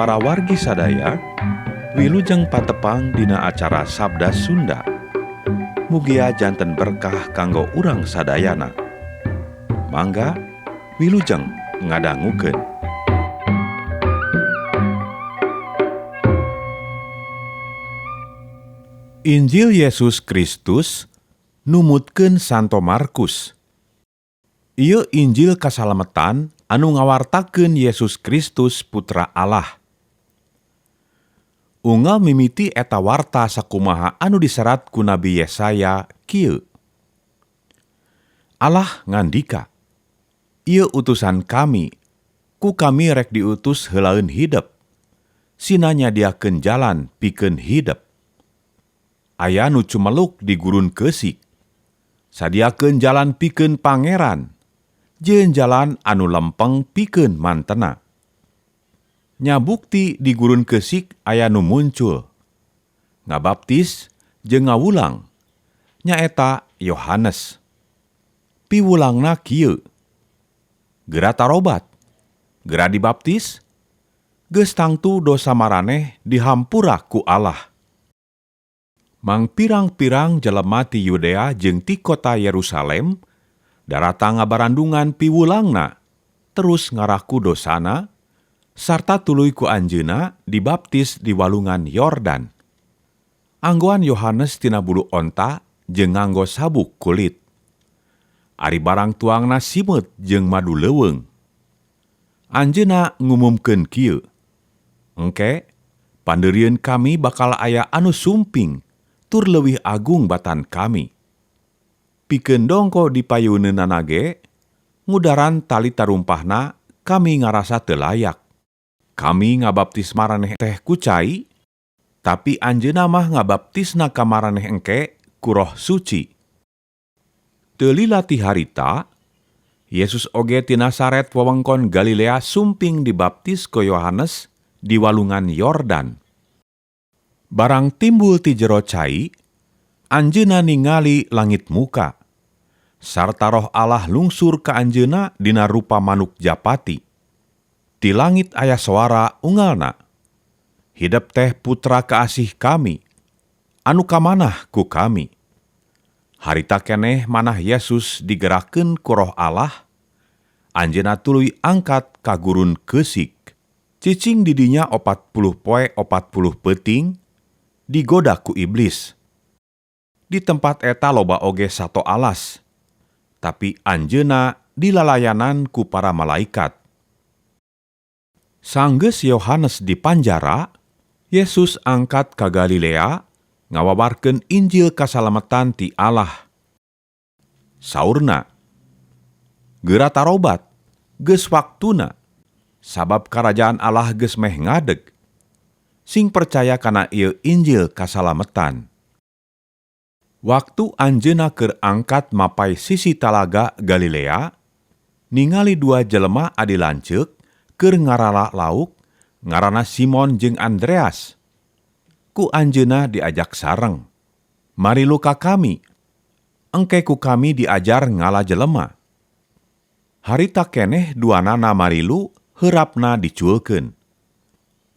Para wargi sadaya, wilujeng patepang dina acara Sabda Sunda. Mugia janten berkah kanggo urang sadayana. Mangga wilujeng ngadangukeun. Injil Yesus Kristus numutkeun Santo Markus. Ieu Injil kasalametan anu ngawartakeun Yesus Kristus Putra Allah. Unggal mimiti eta warta sakumaha anu diserat ku Nabi Yesaya kieu. Allah ngandika, "Ieu utusan kami, ku kami rek diutus heulaeun hidep. Sina nyadiakeun jalan pikeun hidep. Aya nu cumeluk di gurun keusik. Sadiakeun jalan pikeun pangeran, jieun jalan anu lempeng pikeun mantena." Nya bukti di gurun keusik aya nu muncul, ngabaptis jeung ngawulang, nyaeta Yohanes. Piwulangna kieu: Geura tarobat, geura dibaptis, geus tangtu dosa maraneh dihampura ku Allah. Mangpirang-pirang jelema ti Yudea jeung ti kota Yerusalem daratang ngabarandungan piwulangna, terus ngaraku dosana, sarta tuluy ku anjeunna dibaptis di walungan Yordan. Anggoan Yohanes tina bulu onta jeung nganggo sabuk kulit. Ari barang tuangna simeut jeung madu leuweung. Anjeunna ngumumkeun kieu, "Engke pandeurieun kami bakal aya anu sumping tur leuwih agung batan kami. Pikeun dongko dipayuneunana ge, ngudaran tali tarumpahna kami ngarasa teu layak. Kami ngabaptis maraneh teh ku cai, tapi anjeunna mah ngabaptisna ka maraneh engke ku Roh Suci." Teu lila ti harita, Yesus oge ti Nasaret wewengkon Galilea sumping dibaptis ku Yohanes di walungan Yordan. Barang timbul ti jero cai, anjeunna ningali langit muka, sarta Roh Allah lungsur ka anjeunna dina rupa manuk japati. Ti langit aya soara ungalna, "Hidep teh putra kaasih kami, anu kamanah ku kami." Harita keneh manah Yesus digerakkeun ku Roh Allah, anjeunna tuluy angkat ka gurun keusik. Cicing di dinya 40 poe 40 peuting, digoda ku iblis. Di tempat eta loba oge sato alas, tapi anjeunna dilalayanan ku para malaikat. Sanggeus Yohanes dipanjara, Yesus angkat ka Galilea ngawabarkeun Injil kasalametan ti Allah. Saurna, "Geura tarobat, geus waktuna, sabab karajaan Allah geus meh ngadeg. Sing percaya kana ieu Injil kasalametan." Waktu anjeunna keur angkat mapay sisi talaga Galilea, ningali dua jelema adi lanceuk keur ngarala lauk, ngaranna Simon jeung Andreas. Ku anjeunna diajak sareng, "Marilu ka kami, engke ku kami diajar ngala jelema." Harita keneh duanana marilu, heurapna diculkeun.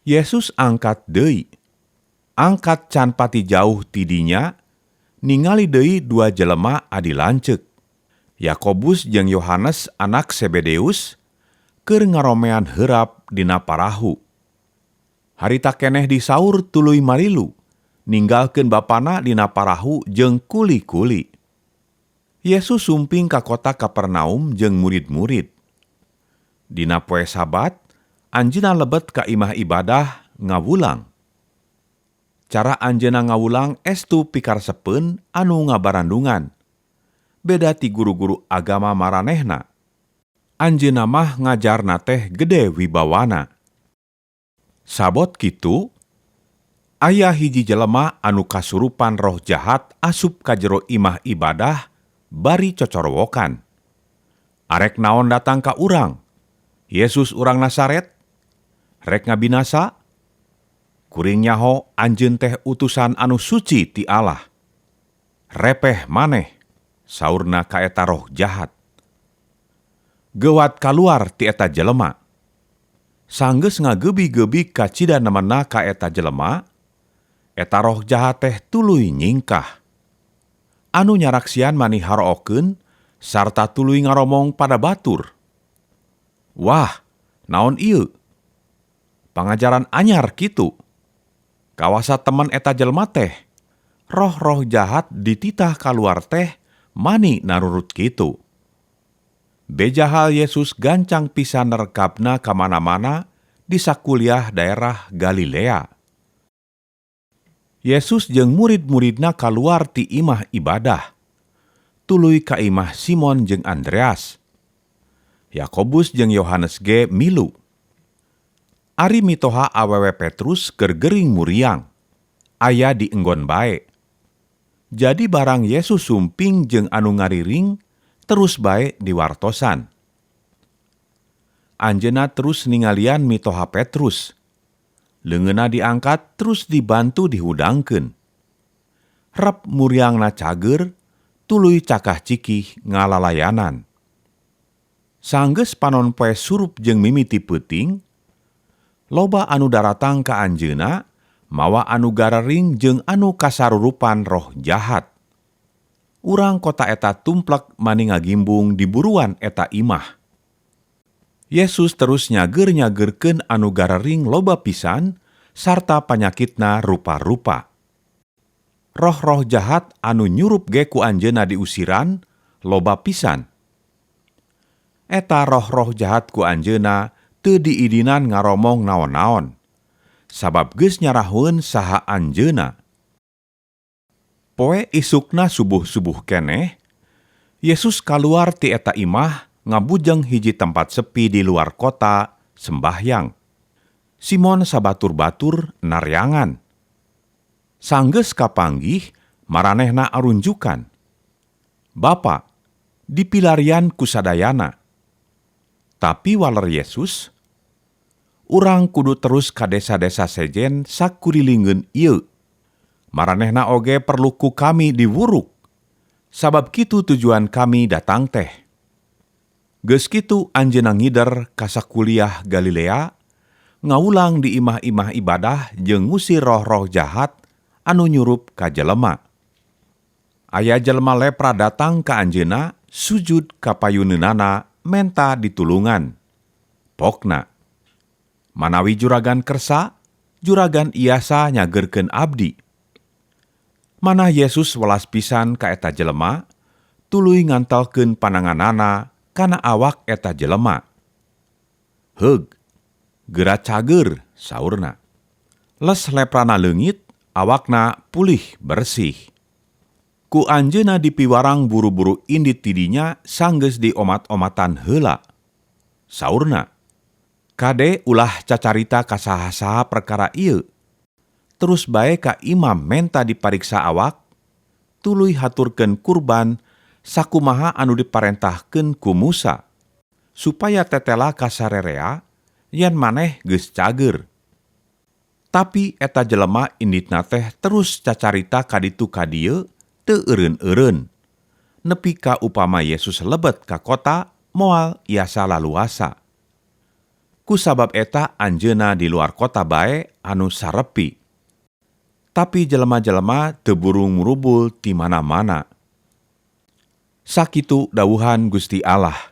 Yesus angkat deui. Angkat can pati jauh ti dinya, ningali deui dua jelema adi lanceuk, Yakobus jeung Yohanes anak Sebedeus, keur ngaromean heurap dina parahu. Harita keneh disaur tuluy marilu, ninggalkeun bapana dina parahu jeung kuli-kuli. Yesus sumping ka kota Kapernaum jeung murid-murid. Dina poe Sabat, anjeunna lebet ka imah ibadah ngawulang. Cara anjeunna ngawulang estu pikaresepeun anu ngabarandungan. Beda ti guru-guru agama maranehna. Anjeunna mah ngajarna teh gede wibawana. Sabot kitu, aya hiji jelema anu kasurupan roh jahat asup ka jero imah ibadah bari cocorowokan. "Arek naon datang ka urang, Yesus urang Nasaret? Rek ngabinasa? Kuring nyaho anjeun teh utusan anu suci ti Allah." "Repeh maneh," saurna ka eta roh jahat. "Geuwat kaluar ti eta jelema." Sanggeus ngagebi-gebi kacida nemenna ka eta jelema, eta roh jahat teh tuluy nyingkah. Anu nyaraksian mani harookeun sarta tuluy ngaromong pada batur. Wah, naon ieu? Pangajaran anyar kitu. Kawasa temen eta jelema teh. Roh-roh jahat dititah kaluar teh mani narurut kitu. Beja hal Yesus gancang pisan nerekabna ka mana-mana di sakuliah daerah Galilea. Yesus jeung murid-muridna kaluar ti imah ibadah. Tuluy ka imah Simon jeung Andreas. Yakobus jeung Yohanes ge milu. Ari mitoha awewe Petrus keur gering muriang. Aya di enggon bae. Jadi barang Yesus sumping jeung anu ngariring, terus bae diwartosan. Anjeunna terus ningalian mitoha Petrus. Leungeunna diangkat terus dibantu dihudangkeun. Rep muriangna cageur, tuluy cakah cikih ngalalayanan. Sanggeus panon poe surup jeung mimiti peuting, loba anu daratang ka anjeunna, mawa anu garering jeung anu kasarurupan roh jahat. Urang kota eta tumplek mani ngagimbung di buruan eta imah. Yesus terus nyager-nyagerkeun anu garering loba pisan sarta panyakitna rupa-rupa. Roh-roh jahat anu nyurup ge ku anjeunna diusiran loba pisan. Eta roh-roh jahat ku anjeunna teu diidinan ngaromong naon-naon, sabab geus nyarahoeun saha anjeunna. Poe isukna subuh-subuh keneh, Yesus kaluar ti eta imah ngabujeng hiji tempat sepi di luar kota sembahyang. Simon sabatur-batur naryangan. Sanggeus kapanggih maranehna arunjukan. Bapa, dipilarian ku sadayana. Tapi waler Yesus, urang kudu terus ka desa-desa sejen sakurilingeun ieu. Maranehna oge perlu ku kami diwuruk. Sabab kitu tujuan kami datang teh. Geus kitu anjeunna ngider ka sakuliah Galilea, ngawulang di imah-imah ibadah jeung ngusir roh-roh jahat anu nyurup ka jelema. Aya jelema lepra datang ka anjeunna, sujud ka payuneunana menta ditulungan. Pokna, manawi juragan kersa, juragan iasa nyagerkeun abdi. Manah Yesus welas pisan ka eta jelema, tuluy ngantelkeun pananganana kana awak eta jelema. Heug, geura cager, saurna. Les leprana leungit, awakna pulih bersih. Ku anjeunna dipiwarang buru-buru indit tidinya sanggeus diomat-omatan heula. Saurna, kade ulah cacarita ka saha-saha perkara ieu. Terus bae ka imam menta dipariksa awak, tuluy haturkeun kurban sakumaha anu diparentahkeun ku Musa, supaya tetela kasarerea yen maneh geus cager. Tapi eta jelema inditna teh terus cacarita ka ditu ka dieu teu eureun-eureun. Nepi ka upama Yesus lebet ka kota moal iasa laluasa. Ku sabab eta anjeunna di luar kota bae anu sarepi. Tapi jelema-jelema teu burung murubul ti mana-mana. Sakitu dawuhan Gusti Allah.